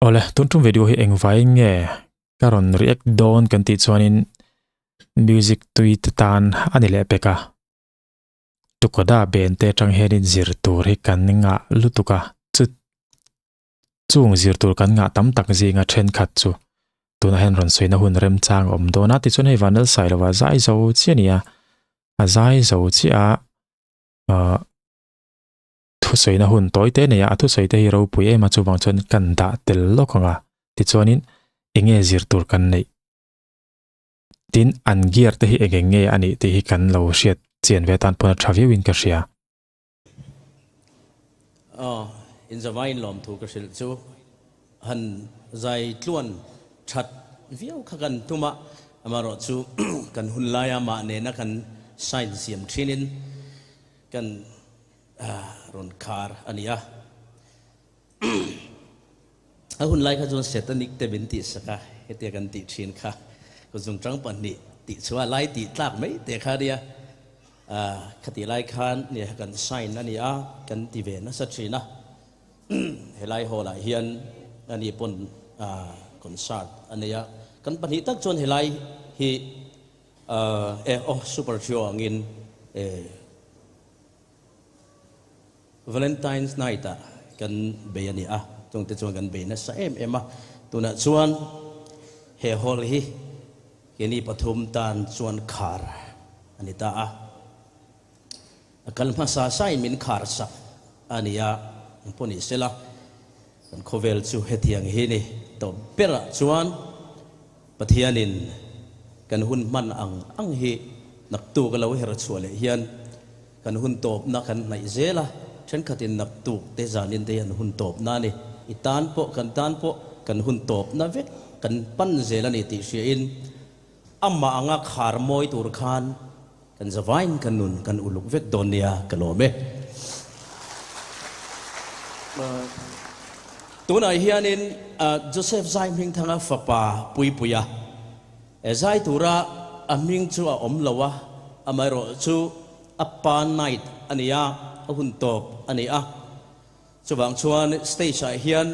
Awle, tun tum video hi engvai nge ka rawn react dawn kan tih chuanin music tui te tan a ni leh pek a. Tukoda ben te atang hianin zir tur hi kan ngah lutuk a, chu chung zir tur kan ngah tam tak zinga thenkhat chu tunah hian rawn sawina hun remchang a awm dawn a. Tichuan hei Vanlalsailova zai zo chiah a ni a, a zai zo chiah a, ahh. Thusawina hun tawi te nei a, a thusawi te hi ropui em a, chuvang chuan kan dah tel lawk ang a, tichuanin eng nge zir tur kan neih? Tin, an gear te hi eng eng nge a nih tih hi kan lo hriat chian ve atan pawn a tha viauin ka hria. Aw, inzavain lawmthu ka hrilh chu han zai tluan that viau kha kan tum a, amaherawhchu kan hun laia mah nena kan sign siam thinin kan rawn khar a ni a. A hun lai kha chuan Satanic te min tih sak a, hetia kan tih thin kha kawzungtang pahnih tih chu a lai tih tlak mai te kha a nia. Khati lai khan nia kan sign a ni a, kan ti ve nasa thin a. Helai hall ah hian ani pawn concert a nei a, kan pahnih tak chuan helai hi e aw super trio angin e Valentine's night ah kan bei a ni a, chungte chuan kan bei nasa em em a, tunah chuan he hall hi keini pathum tan chuan khar a ni ta a, a kal hmasa sain min khar sak a ni a, engpawh ni sela kan khawvel chu hetiang hi ni tawp berah chuan Pathianin kan hun hman ang ang hi naktuk a lo her chhuah leh hian kan hun tawpna kan hnaih zel a, thenkhatin naktuk te zanin te hi an hun tawpna a ni. I tan pawh kan tan pawh kan hun tawpna vek kan pan zel a ni tih hriain amah anga khar mawi tur khan kan zavain kan nun kan uluk vek dawn nia ka lawm e. Tunah hianin Joseph Zai Hmingthanga fapa Puipuia zai tura a hming chu a awm lo a, amaherawh chu a pa night a ni a, a hun tawp a ni a. Chuvang chuan stage ah hian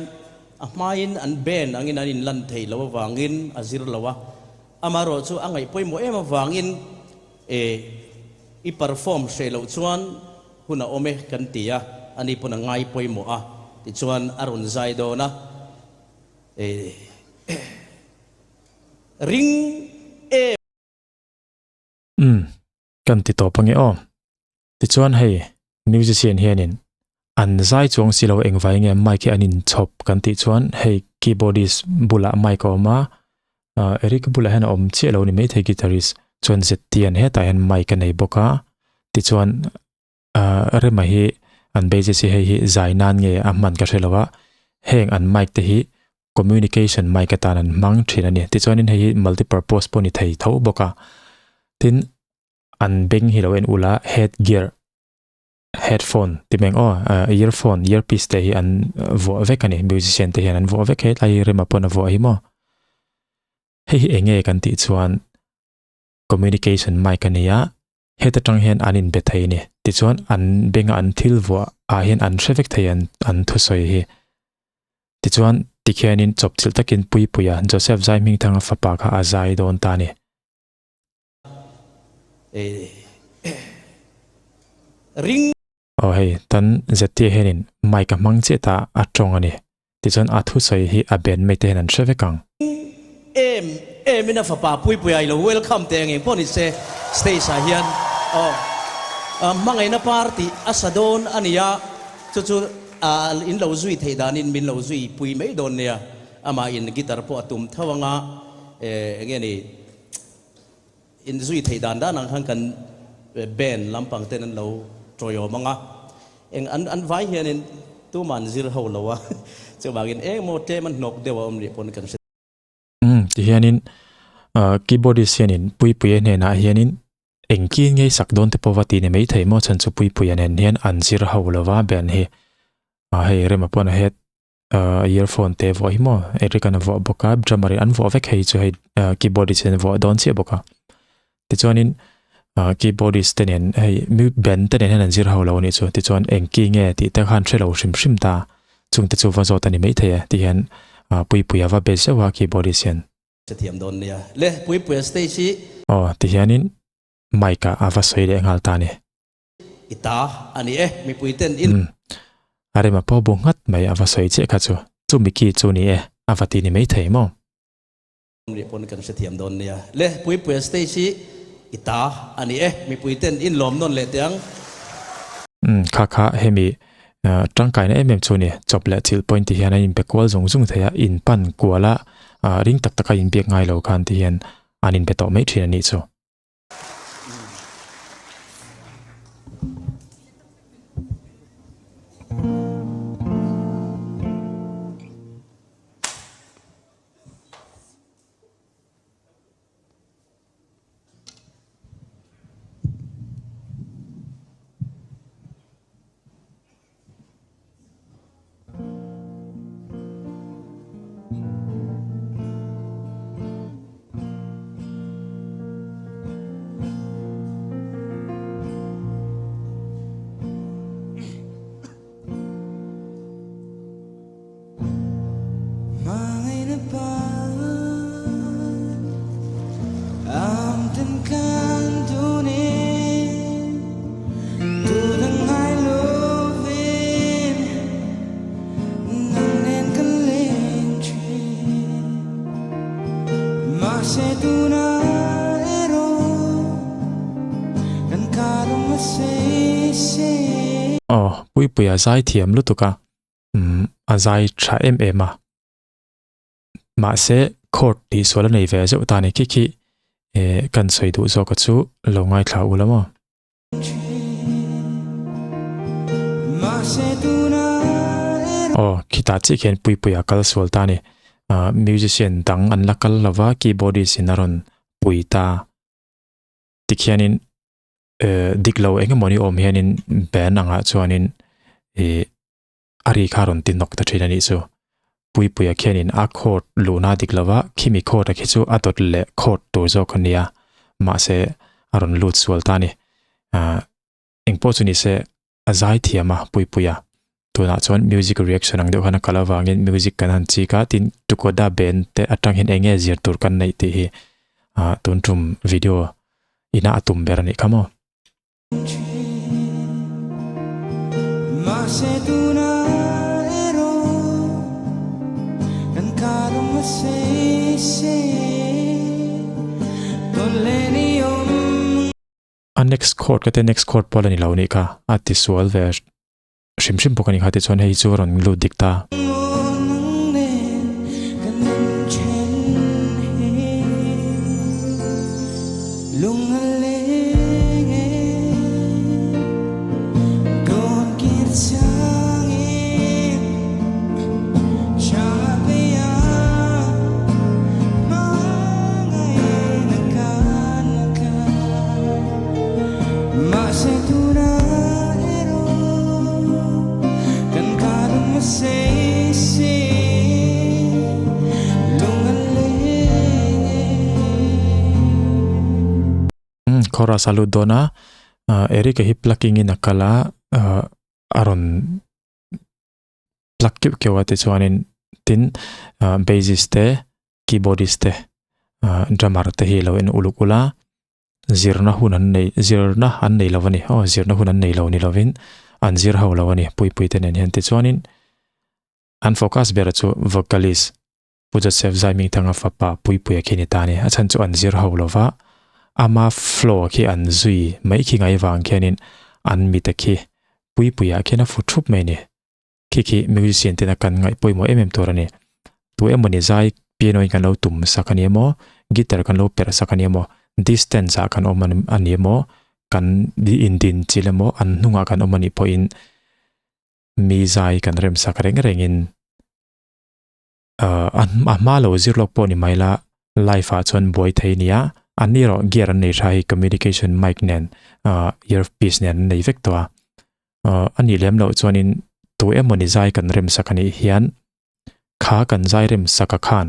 a hmain an band angin an inlan thei lo avangin a zir lo a, amaherawh chu a ngaih pawimawh em avangin i perform hreh loh chuan hun a awm e kan ti a, ani pawn a ngai pawimawh a, tichuan a rawn zai dawn a, ring em. Umm, kan ti tawp ange aw. Tichuan hei, musician hianin an zai chuang si lo engvai nge mic hi an inchhawp kan tih chuan hei keyboardist bulah mic a awm a, Eric bulah hian a awm chiah lo ni maithei guitarist chuan ZT-a'n hetah hian mic a nei bawk a, tichuan Rema hi an bassist hi hei hi zai nan nge a hman ka hre lo a, heng an mic te hi communication mic atan an hmang thin a ni. Tichuanin hei hi multi purpose pawh ni thei tho bawk a, tin an beng hi lo en ula head gear headphone ti meng aw earphone earpiece te hi an vuah vek a ni musician te hian an vuah vek hetlai hi rema pawn a vuah hi maw hei hi eng nge kan tih chuan communication mic a ni a heta tang hian an inbe thei a ni tichuan an benga an thil vuah ah hian an hre vek thei an an thusawi hi tichuan tikhianin chawpchilh takin Puipuia Joseph Zaihmingthanga fapa kha a zai dawn ta a ni. Ring. Aw hei, tan ZT hianin mic a hmang chiah ta a tawng a ni. Tichuan a thusawi hi a band mate te hian an hre vek ang. Em em in a fapa Puipuia i lo welcome teh ang eng pawh ni se stage ah hian aw hmangaihna party a sa dawn a nia chu chu in lo zui theih danin min lo zui pui mai dawn nia amah in guitar pawh a tum tho anga enge ni Inzui theih dan dan ang khan kan band lampang ten an lo tawiawm ang a, eng an an vai hianin tumah an zir ho lo a, chuvangin eng emaw tlem an hnawk deuh a awm leh pawn kan hre. Umm tihianin keyboardist hianin Puipuia hnenah hianin engkin nge i sak dawn te pawh va ti ni maithei maw chhan chu Puipuia nen hian an zir ho lo va band hi hei rema pawn a het earphone te vuah hi maw Eric an a vuah bawk a drummer in an vuah vek hei chu hei keyboardist in an vuah dawn chiah bawk a tichuanin keyboardist te nen hei band te nen hian an zir ho lo a nih chu tichuan eng ki nge tih te khan hre lo hrim hrim ta chungte chu va zawt a ni maithei e ti hian. Puipuia va be zeuh a keyboardist hian. Hrethiam dawn nia. Le Puipuia stage hi. Aw tihianin mic ah a va sawi leh nghal ta ni. I ta a ni e, mipui ten in. Umm a rem a pawh bu nghat mai a va sawi chiah kha chu. Chumi key chu ni e, a va ti ni maithei maw? Rih pawn kan hrethiam dawn nia. Le Puipuia stage hi i ta a ni e, mipui ten in lawm nawn leh teh ang. Umm kha kha hemi tangkaina em em chu ni, chawp leh chilh point ti hian a inpe kual zung zung thei a, in pan kual a ring tak taka inbiak ngai lo khan ti hian an inpe tawh mai thin a nih chu. Aw, Puipuia zai thiam lutuk a, umm a zai tha em em a. Mahse chord tih sual a nei ve zeuh ta ni khi khi eh kan sawi duh zawk a chu lo ngaithla u la maw. Aw khitah chiah khian Puipuia kal sual ta a ni. Ah musician dang an la kal lo va keyboardist in a rawn pui ta. Tikhianin eh dik lo eng emaw ni awm hianin band angah chuanin ih a ri kha rawn ti nawk ta thin a nih chu. Puipuia khianin a chord luhna dik lova khimi chord a khi chu a dawt leh chord tur zawk a nia mahse a rawn lut sual ta a ni. Ahh engpawh chu nise a zai thiam a Puipuia tunah chuan music reaction ang deuh khan a kal avangin music kan han chik a tin Tukoda band te atang hian eng nge zir tur kan neih tih hi ahh tun tum video ina a tum ber a nih kha maw. A next chord ka te next chord pawh la ni lo nih kha a ti sual ve hrim hrim bawk a ni kha tichuan hei chu a rawn lut dik ta. Chorus a lut dawn a Eric-a hi plucking in a kal a a rawn plug keuh keuh a tichuanin tin bassist te keyboardist te drummer te hi lo en uluk ula zirna hun an nei zirna an nei lo a ni aw zirna hun an nei lo ni lovin an zir ho lo a ni puipui te nen hian tichuanin an focus ber chu vocalist Pu Joseph Zaimingthanga fapa Puipuia khi ni ta a ni a chhan chu an zir ho lova ama flow khi an zui mai khi ngai vang khianin an mite khi Puipuia khian a fu thup mai a ni. Khi khi musician tena kan ngaih pawimawh em em tur a ni. Tu emawni zai piano in kan lo tum sak a ni emaw, guitar kan lo perh sak a ni emaw, distance ah kan awm a ni emaw, kan indin chil emaw, an hnungah kan awm a nih pawhin mi zai kan rem sak reng rengin a hma lo zir lawk pawh ni mai la live ah chuan buai thei a ni a, an ni erawh gear an nei tha hi communication mic nen earpiece nen an nei vek tawh a. A nih lem loh chuanin tu emawni zai kan rem sak a nih hian kha kan zai rem sak a khan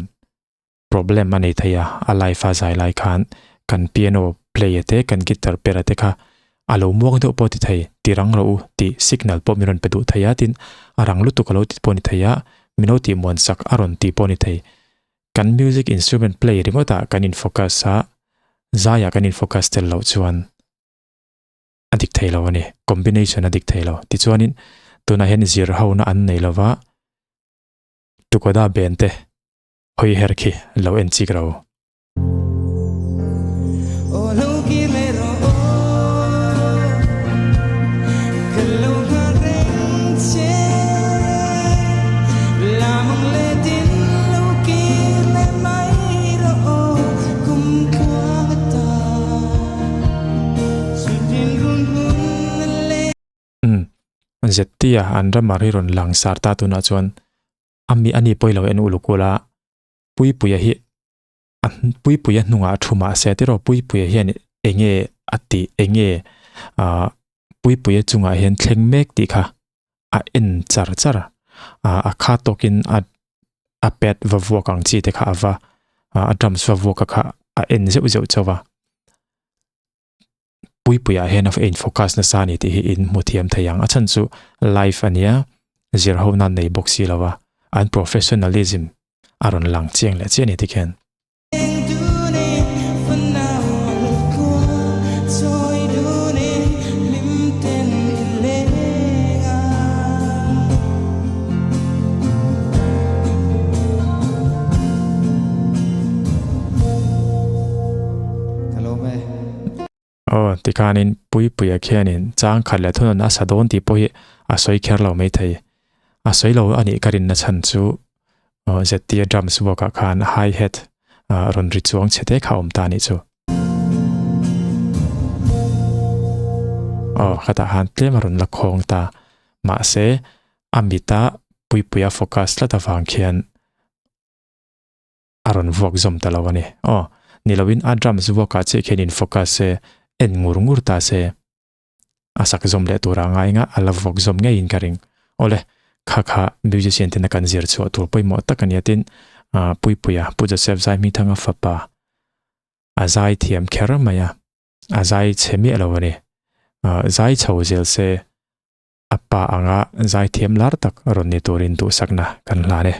problem a nei thei a, a live a zai lai khan kan piano play a te kan guitar per a te kha a lo muang deuh pawh ti thei ti rang rawh u tih signal pawh min rawn pe duh thei a tin a rang lutuk a lo ti pawh ni thei a. Min lo tih muan sak a rawn tih pawh a ni thei. Kan music instrument play ringawt ah kan in focus a, zai ah kan in focus tel loh chuan a dik thei lo a ni, combination a dik thei lo. Tichuanin tunah hian zir ho na an nei lova, Tukoda ben te hawi her khi lo en chik ro. Umm ZT-a an ramar hi rawn lang sar ta tunah chuan a mi a ni pawh i lo en uluk ula Puipuia hi a Puipuia hnungah a thu mahse tiraw Puipuia hian enge a tih enge ah Puipuia chungah hian thleng mek tih kha a en char char a a kha tawkin a a pad va vuak ang chi te kha a va a drums va vuak a kha a en zeuh zeuh chauh a. Puipuiah hian a in focus nasa a ni tih hi in hmu thiam thei ang. A chhan chu live a nia, zir ho nan nei bawk si lo a, an professionalism a rawn lang chiang leh chiah a ni tikhian. Aw, tikhanin Puipuia khianin chang khat leh thunawn a sa dawn tih pawh hi a sawi kher lo maithei. A sawi lo a nih ka rinna chhan chu ZTA drums vuakah khan hi hat rawn ri chuang chhe te kha a awm ta a nih chu. Aw, khatah khan tlem a rawn la khawng ta. Mahse, a mita Puipuia focus tlat avang khian a rawn vuak zawm ta lo a ni. Aw, ni loin a drums vuakah chiah khian in focus se, en ngur ngur ta se, a sak zawm leh tura ngai nga a la vuak zawm ngeiin ka ring. Awle, kha kha musician tena kan zir chhuah tur pawimawh tak a nia tin, Puipuia, Pu Joseph Zaihmingthanga fapa a zai thiam kher mai a, a zai chhe miah lo a ni. Zai chho zel se, a pa anga zai thiam lar tak rawn ni turin duhsakna kan hlan e.